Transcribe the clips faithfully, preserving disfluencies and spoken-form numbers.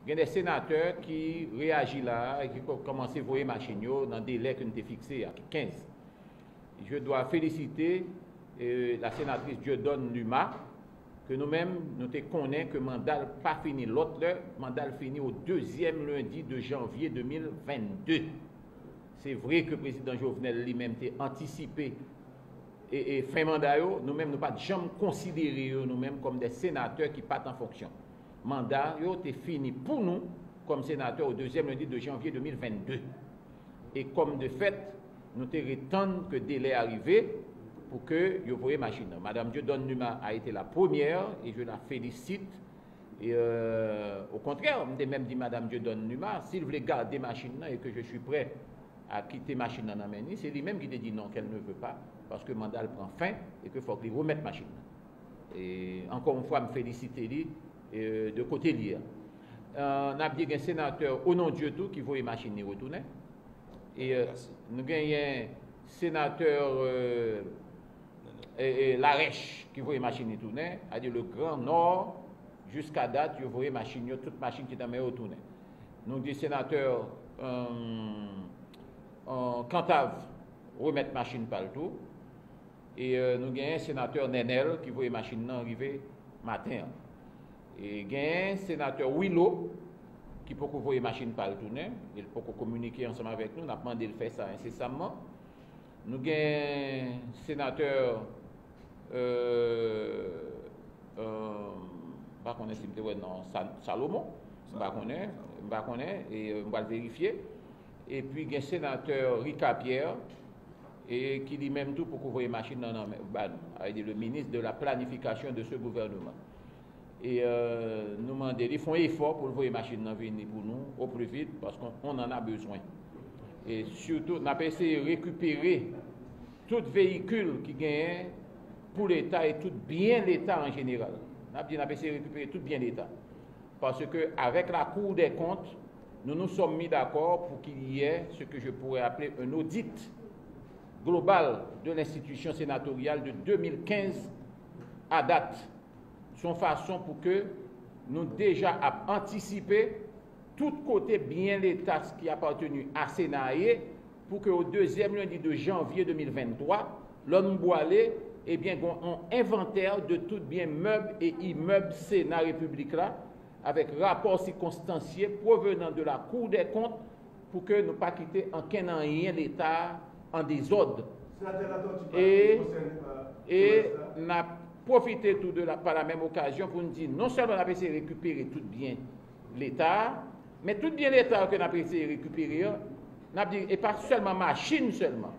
Gen de senatè ki reyaji la a e ki kò- kòmanse voye machin yo nan delè ke nou te fikse a, ki kenz. Je dois féliciter euh, la sénatrice Dieudonne Luma, ke nou menm, nou te konnen ke manda l pa fini lòt lè, manda l fini o dezyèm lendi de janvye de mil vennde. Se vre ke prezidan Jovenel li menm te antisipe e, e fen manda yo, nou menm nou pa t janm konsidere yo nou menm kòm de senatè ki pa t an fonksyon. Manda yo te fini pou nou kòm senatè o dezyèm lendi de janvye de mil vennde. E kòm de fèt, nou te ret tann ke delè a rive pou ke yo voye machin nan. Madam Dieudonne Numa a été la première et je la félicite. Et euh, au contraire, m te menm di Madam Dieudonne Numa, si l vle gade machin nan et que je suis prêt à quitter machin nan nan men li, se li menm ki te di non, qu'elle ne veut pas, paske manda l pran fen e ke fòk li remèt machin nan. E ankò yon fwa, m felisite li e, de kote li a. Euh, n ap di gen senatè Onondieu tou ki voye machin li retounen. E euh, nou genyen senatè euh, e, e Larèche ki voye machin li tounen, a di le Grand Nord, jiska dat, yo voye machin yo, tout machin ki nan men yo tounen. Nou di senatè euh, euh, Cantave remèt machin pa l tou. E euh, nou genyen senatè Nenel ki voye machin nan rive maten an. E genyen senatè Willow ki poko voye machin pa l tounen, e l poko kominike ansanm avèk nou, n ap mande l fè sa ensesamman. Nou gen senatè euh, euh, m pa konnen si m te wè nan Sa- Salomon, m pa konnen, m pa konnen, e euh, m pral verifye. Epi gen senatè Rica Pierre, e ki li menm tou poko voye machin nan nan men ba nou, a di le ministre de la planification de ce gouvernement. E euh, nou mande li fè yon efò pou l voye machin nan vini pou nou o pli vit, paske on en a bezwen. E sitou, n ap eseye rekipere tout veyikil ki genyen pou Leta e tout byen Leta an jeneral. N ap di n ap eseye rekipere tout byen Leta. Paske avèk la Cour des comptes, nous nous sommes mis d'accord pour qu'il y ait ce que je pourrais appeler un audit global de l'institution sénatoriale de deux mille quinze à date. Se yon fason pou ke nou deja ap antisipe tout kote byen Leta ki apartenu a Sena a ye, pou ke o dezyèm lendi de janvye de mil venntwa, lè nou bwale, ebyen, gen yon envantè de tout byen mèb e imèb Sena Repiblik la, avèk rapò sikonstansye provenant de la Cour des comptes, pou ke nou pa kite ankenn anyen Leta an dezòd. Senatè Latortue pa E, konsène pa e domaj sa? N ap pwofite tou de la, pa la menm okazyon pou n di non sèlman n ap eseye rekipere tout byen Leta a, men tout byen Leta yo ke n ap eseye rekipere an, n ap di e pa sèlman machin sèlman.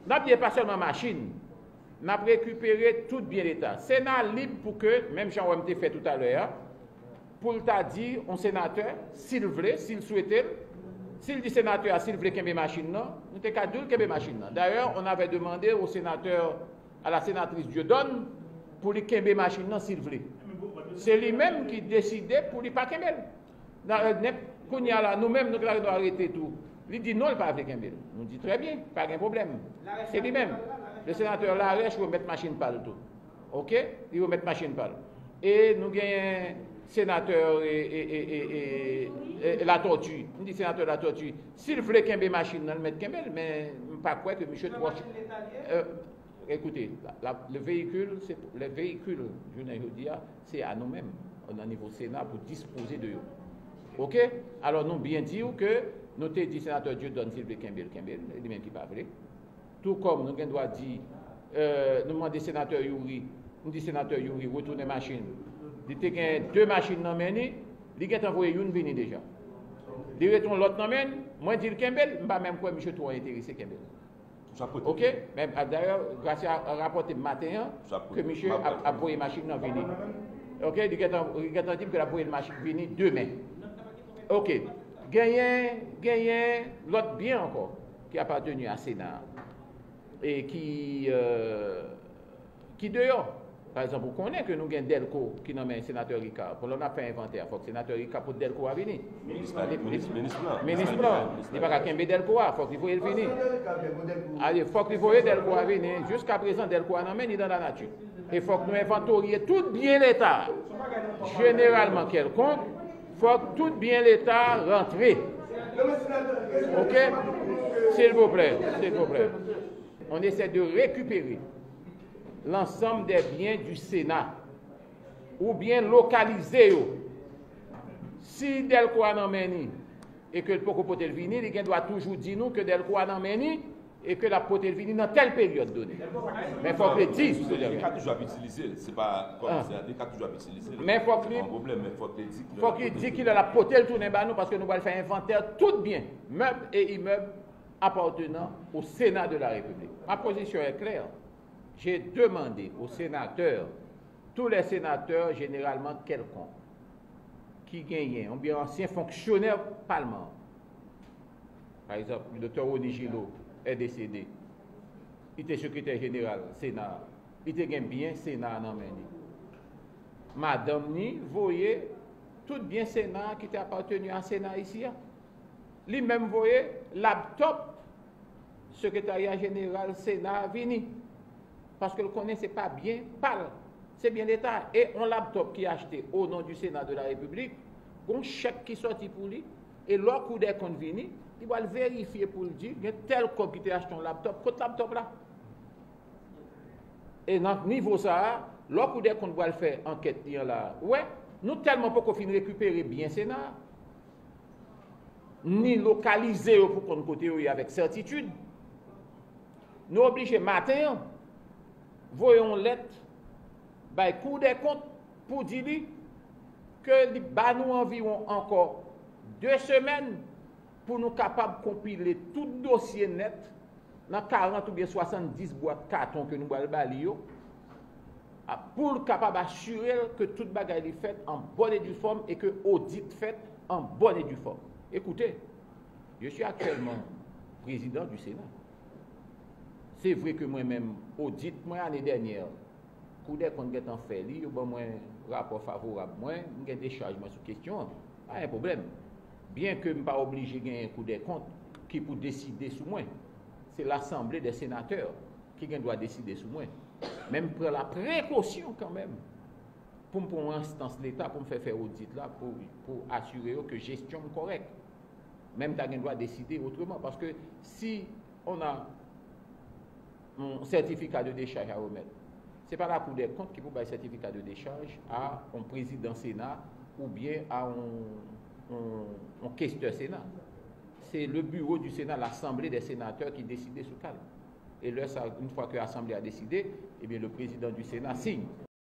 N ap di e pa sèlman machin. N ap rekipere tout byen Leta. Sena lib pou ke, menm jan wè m te fè toutalè a, pou l ta di yon senatè, si l vle, si l swete l, si l di senatè a, si l vle kenbe machin nan, nou te ka di l kenbe machin nan. Dayè, on avait demandé au sénateur, à la sénatrice Dieudonne, pou li kenbe machin nan si l vle. Se li menm ki deside pou li pa kenbe l. Nan, euh, nenp-, kounye a la, nou menm, nou ta dwe arete tou. Li di non, li pa vle kenbe l. Nou di trè byen, pa gen pwoblèm. Se li menm. Le senatè Larèche remèt machin pa l tou. Oke? Li remèt machin pa l. E nou genyen senatè e, e, e, e, e, e Latortue. M di senatè Latortue, si l vle kenbe machin nan, l mèt kenbe l, men m pa kwè ke misye twò... Ekoute, la, la, le véhicule, se, le véhicule, jounen jodi a, se a nou menm, nan nivo Sena, pou dispoze de yo. Oke? Alò, nou byen di w ke nou te di senatè Dieudonne, si l vle kenbe l, kenbe l, e li menm ki pa vle. Tou kòm nou gen dwa di, euh, nou mande senatè Youri, nou di senatè Youri retounen machin. Li te gen de machin nan men li, li gentan voye youn vini deja. Li ret yon lòt nan men l, mwen di l kenbe l, m pa menm kwè misye twò enterese kenbe l. Oke? Men, a, dayè, Gracia rapòte m maten an ke misye ap, ap voye machin nan vini. Oke? Li gentan, li gentan di m ke l ap voye machin vini demen. Oke. Genyen, genyen lòt byen ankò ki apartenu a Sena a e ki, euh, ki deyò. Pa egzanp, ou konnen ke nou gen Dèlko ki nan men senatè Ricard. Bon, lè n ap fè envantè a, fòk senatè Ricard pot Dèlko a vini. Minis la, minis, minis plan. Minis plan. Li pa ka kenbe Dèlko a, fòk li voye l vini. Ale, fòk li voye Dèlko a vini. Jiska prezan, Dèlko a nan men li, dans la nature. E fòk nou envantorye tout byen Leta, jeneralman kèlkonk, Fòk tout byen Leta rantre. Oke? Silvouplè, silvouplè. On essaie de récupérer l'ensemble des biens du Sénat oubyen lokalize yo. Si Delco a nan men li e ke l poko pote l vini, li gen dwa toujou di nou ke Delco a nan men li e ke l ap pote l vini nan tèl peryòd done. Men fòk li di, Li ka toujou ap itilize l, se pa kòm se li ka toujou ap itilize l. Men fòk li An pwoblèm, men fòk li di. Fòk li di ki lè l ap pote l tounen ba nou, paske nou pral fè envantè tout byen, meubles et immeubles appartenant au Sénat de la République. Ma position est claire. J'ai demandé aux sénateurs, tous les sénateurs généralement quelconques, ki genyen, oubyen ansyen fonksyonè palman, pa egzanp, Doktè Rony Gillot est décédé, li te sekretè jeneral Sena a, li te gen byen Sena a nan men li. Madanm ni voye tout byen Sena a ki te apateni a Sena isi a. Li menm voye laptop sekretarya jeneral Sena a vini. Paske l konnen se pa byen pa l, se byen Leta. E yon laptop ki achte au nom du Sénat de la République, gon chèk ki sòti pou li, e lè Cour des comptes vini, li pral verifye pou l di gen tèl kòb ki te achte yon laptop, kot laptop la? E nan nivo sa a, lè Cour des Comptes pral fè ankèt li an la, ou wè, nou tèlman poko fin rekipere byen Sena a, ni lokalize yo pou konn kote yo ye avèk sètitid, nou oblije maten an voye yon lèt bay Cour des Comptes pou di li ke li ba nou anviwon ankò de semèn pou nou kapab konpile tout dosye nèt nan karant oubyen swasanndis bwat katon ke nou pral ba li yo, pou l kapab asire l ke tout bagay li fèt an bòn e di fòm e ke odit fèt an bòn e di fòm. Écoutez, je suis actuellement président du Sénat. Se vre ke mwen menm, odit mwen ane dènyè, Kou dè Kont gentan fè li, yo ban mwen rapò favorab mwen, m gen dechaj mwen sou kesyon an. Pa gen pwoblèm. Byen ke m pa oblije genyen Kou dè Kont ki pou deside sou mwen. Se Lasanble dè Senatè ki gen dwa deside sou mwen. Men m pran la prekosyon kanmenm pou m pran yon enstans Leta pou m fè fè odit la pou, pou asire yo ke jesyon m kòrèk. Men m ta gen dwa deside otreman, paske si on a yon sètifika de dechaj a remèt, se pa Lakou dè Kont ki pou bay sètifika de dechaj a yon prezidan Sena oubyen a yon, yon, yon kestè Sena. Se le bureau du Sénat, l'Assemblée des sénateurs ki deside sou ka l. E lè sa, une fois que Asanble a deside, ebyen, le président du Sénat signe.